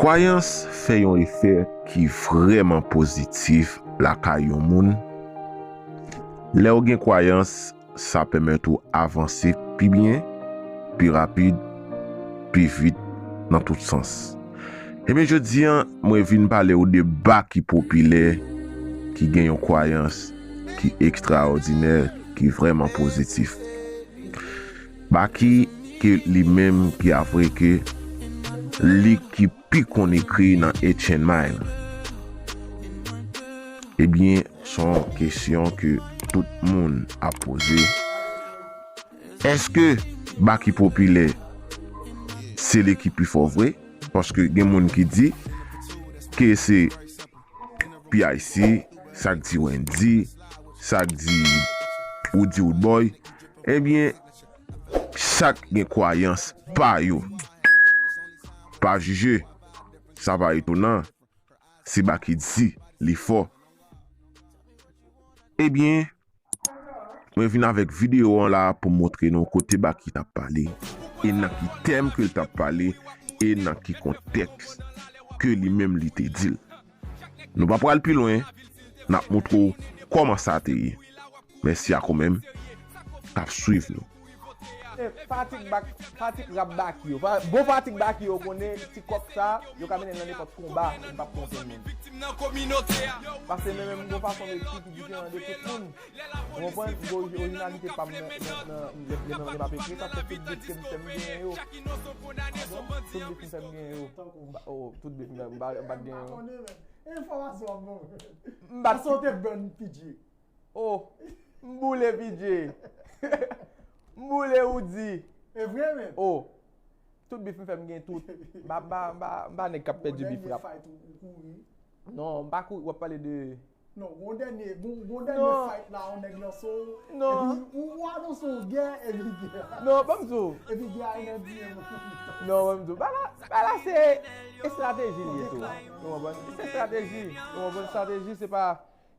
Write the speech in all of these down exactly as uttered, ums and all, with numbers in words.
Kwayans fè yon efè ki vrèman pozitif lakay yon moun. Lè w gen kwayans, sa pèmèt ou avanse pi byen, pi rapid, pi vit nan tout sans. Ebyen, jodi a, mwen vin pale w de Baky Popilè ki gen yon kwayans ki ekstraòdinè, ki vrèman pozitif. Baky ke li menm ki avwe ke li ki pi konn ekri nan Eight Chain Mile. Ebyen, se yon kesyon ke tout moun ap poze. Èske Baky Popilè se li ki pi fò vre? Paske gen moun ki di ke se P I C, sa k di Wendyy, sa k di Roody Roodboy. Ebyen, chak gen kwayans pa yo. Pa jije, sa pa etonan. Se Baky di li fò. Ebyen, mwen vin avèk videyo an la pou montre nou kote Baky t ap pale, e nan ki tèm ke l t ap pale, e nan ki kontèks ke li menm li te di l. Nou pa pral pi lwen, n ap montre w kòman sa te ye. Mèsi a ou menm k ap swiv nou. Eh, fanatik Baky, fanatik rap Baky yo. Fa- Bon fanatik Baky yo konnen ti kòk sa, yo ka mennen l nan nenpòt konba, m p ap konte moun. Pase mwen menm m gon fason m ekri ki diferan de tout moun. Ou konprann? M gen orijinalite pa m nan, nan, nan, lè, lè, lè, lè m ap ekri, sa fè tout bit ke m fè m genyen yo. Tout bit m fè m genyen yo. Ba- Oh, tout bit m fè m pa- m pa t genyen yo. Enfòmasyon ap bon. M bat Sa w te bèn P J. Oh, m boule P J. M boule Roody. E vre men. Oh, tout bif m fè m gen tout. M pa, m pa, m pa, m pa nèg k ap pèdi bif rap. Fight ou, ou kouri. Non, m pa kouri, w ap pale de. Non, gon dènye, gon, gon dènye Non. Fight la, yon nèg lanse w. Non. Epi ou, ou anonse w gè, epi gè. Non, ban m di w. Epi gè a nan D M. Non, ban m di w. Bagay la, bagay la se estrateji li ye tou. Ou konprann? Se estrateji. Ou konprann? Estrateji, se pa.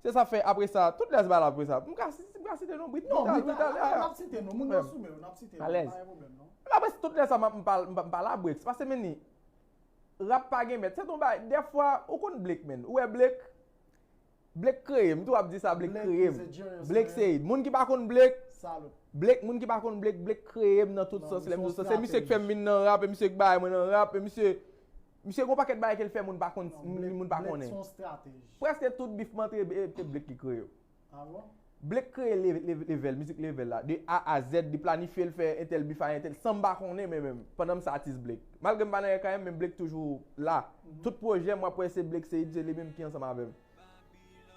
Se sa fè apre sa, tout lè bagay la apre sa. M ka, m ka site non, Britney, Non, Brital, Brital, Brital, ah, ah. M ap site non, moun yo sou men, n ap site non, Alèz. Pa gen pwoblèm non. Apre tout lè sa, m ap, m pa, m pa, m pa la Breaks. Pase men ni, rap pa gen mèt. Se ton bagay, dèfwa, ou konn Blake, men. Ou wè Blake? Blake kreye m. M tou ap di sa, Blake Blake kreye is a m. genius, Blake man. Se moun ki pa konn Blake. Salop. Blake, moun ki pa konn Blake, Blake kreye m nan tout Non, sans. li Lè m se di sa, yon se misye k fè m vin nan rap, e misye k bay mwen nan rap, e misye, misye gon pakèt bagay ke l fè moun pa konn, Non, Blake- moun pa Blake konnen. Se yon stratej. Prèske tout bif m antre, e, e Blake ki kreye yo. Ah bon? Blake kreye le- le- level, mizik level la. De A a Z, li planifye l fè entèl bif a entèl, san m pa konnen men menm. Pandan m se atis Blake. Malgre m pa nan R K M, men Blake toujou la. Tout pwojè m w ap wè se Blake Seid, se li menm ki ansanm avè m.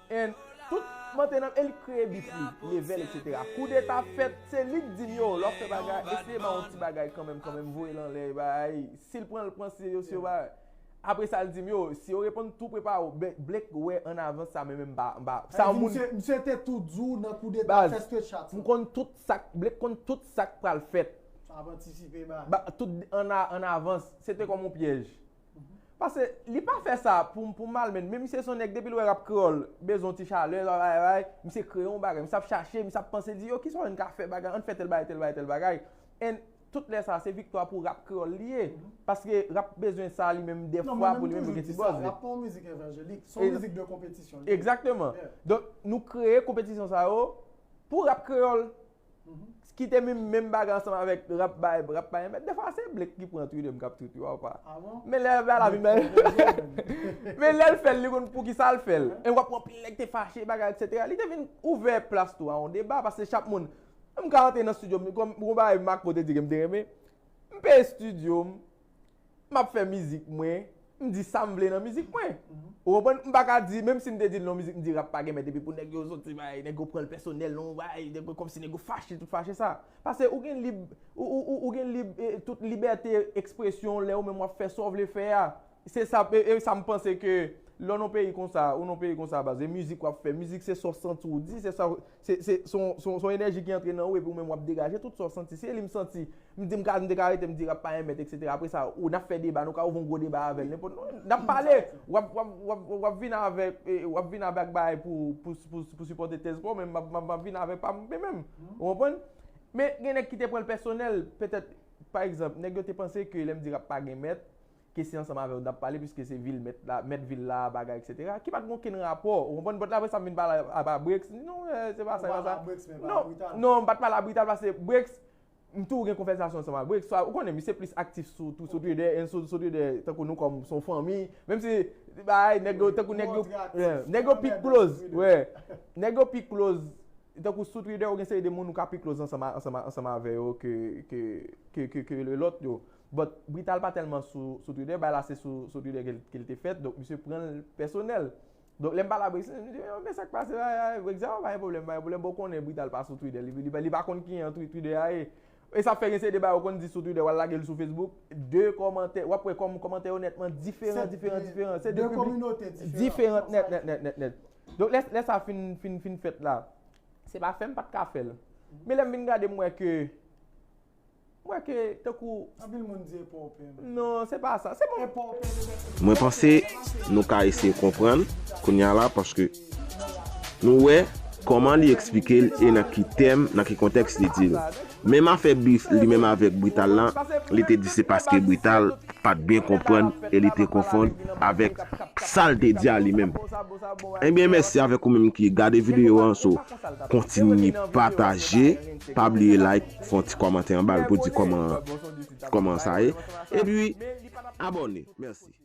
And tout mante nan, e li kreye bif li, level, et cetera. Koudeta fèt, se li k di m yo, lè w fè bagay, eseye ba yon ti bagay kanmenm, kanmenm, voye l anlè, bay. Si l pran, l pran, si yo, si yo, bay. Apre sa, l di m yo, si yo reponn tou prepare w, Blake wè an avans sa, men menm ba, ba, sa Sa moun. Misye, misye te tou di w nan koudeta Baz, fè straight shot. M konn tout sa, k- Blake konn tout sa k pral fèt. Sa ap antisipe ba. Ba, tout an, a- an avans, se te kòm yon pyèj. Pase li pa fè sa pou, pou mal, men, men misye se yon nèg depi l wè rap kreyòl bezwen yon ti chalè, bay, bay, misye kreye yon bagay, misye ap chache, misye ap panse, di yo, kisa ann ka fè bagay, ann fè tèl bagay, tèl bagay, tèl bagay. And tout lè sa, se viktwa pou rap kreyòl li ye. Paske rap bezwen sa li menm Non, dèfwa mwen pou li menm menm toujou gen di ti sa, buzz li. Rap pa yon mizik evanjelik, se yon Ex- mizik de konpetisyon. li ye. Egzakteman. Yeah. Donk, nou kreye konpetisyon sa yo pou rap kreyòl. Kite menm, menm bagay ansanm avèk rap bay, rap bay. Men dèfwa se Blake ki pran tout, m k ap tout, ou pa. Ah bon? Men lè bagay la vin bay. Men lè l fè l, li konn pou ki sa l fè l. E w ap wè anpil nèg te fache, bagay, et cetera. Li te vin ouvè plas tou a yon deba, paske chak moun, m ka antre nan estidyo m, kòm yon bagay Marco te di ke m te renmen, m peye estidyo m, m ap fè mizik mwen, m di sa m vle nan mizik mwen. Ou konprann? M pa ka di, menm si m te di l nan mizik, m di rap pa gen mèt, epi pou nèg yo soti bay, nèg yo pran l pèsonèl, non, bay, nèg yo kòmsi nèg yo fache, tout fache sa. Paske ou gen lib, ou, ou, ou, ou gen lib, eh, tout libète ekspresyon lè ou menm w ap fè sa w vle fè a. Se sa, e, e sa m panse ke lè w nan peyi konsa, ou nan peyi konsa, baz, e mizik w ap fè, mizik se sa w santi w di, se sa, se, se, se yon, se yon, se yon enèji ki antre nan ou, epi ou menm w ap degaje tout sa w santi. Se li m santi, m di m ka, m te ka rete, m di rap pa yon mèt, et cetera. Apre sa, ou, n ap fè deba, nou ka ouvri yon gwo deba avè l, nenpòt, nou, n ap pale, w ap, w ap, w ap, w ap vin avèk, e, w ap vin avèk bagay pou, pou, pou, pou sipòte tèz pa w, men m ap, m ap, m ap vin avèk pa m, men menm, ou konprann? Men gen nèg ki te pran l pèsonèl, petèt, pa egzanp, nèg yo te panse ke lè m di rap pa gen mèt, ke se ansanm avè w n t ap pale, piske se vil mèt la, mèt vil la, bagay, etsetera, ki pa t gen okenn rapò. Ou konprann? But la, apre sa, m vin pale a, a Brix. Non, eh, se pa sa, se pa sa. Non, non, m pa t pale a Brital, paske Brix, m toujou gen konvèsasyon ansanm a Brix. Swa, ou konnen, misye plis aktif sou, sou, sou Twitter, and sou, sou Twitter, tankou nou kòm, se yon fanmi. Menm si, bay, nèg yo, tankou nèg yo, yeah, nèg yo pi close, yeah. Nèg yo pi close, tankou sou Twitter, ou gen seri de moun ou ka pi close ansanm a, ansanm a, ansanm avè yo ke, ke, ke, ke, ke lòt yo. But Brital pa tèlman sou, sou Twitter, bay la se sou, sou Twitter ke l, ke l te fèt, donk misye pran l pèsonèl. Donk lè m pale a Brix, m di, "Yo, men sa k pase la, Brix, sa pa gen pwoblèm, pa gen pwoblèm, bon, konnen Brital pa sou Twitter, li, li, li pa konn kijan Twi-, Twitter a ye." E sa fè gen seri de bagay ou konn di sou Twitter, w al lage l sou Facebook, de kòmantè, w ap wè kòm-, kòmantè yo nètman diferan, diferan, diferan. Se de kominote diferan, nèt, nèt, nèt, nèt, nèt. Donk lè, lè sa fin, fin, fin fèt la, se pa fè m pa t ka fè l. Men lè m vin gade, m wè ke, m wè ke, tankou, anpil moun di e pa w pè. Non, se pa sa. Se bon. E pa w pè de mèt. Mwen panse nou ka eseye konprann kounye a la, paske nou wè kòman li eksplike l e nan ki tèm, nan ki kontèks li di l. Menm afè bif li menm avèk Brital lan, li te di se paske Brital pa t byen konprann e li te konfonn avèk sa l te di a li menm. Ebyen, mèsi avèk ou menm ki gade videyo an, so, kontinye pataje, pa bliye like, fè yon ti kòmantè anba l pou di kòman, kòman sa ye. Epi, abòne. Mèsi.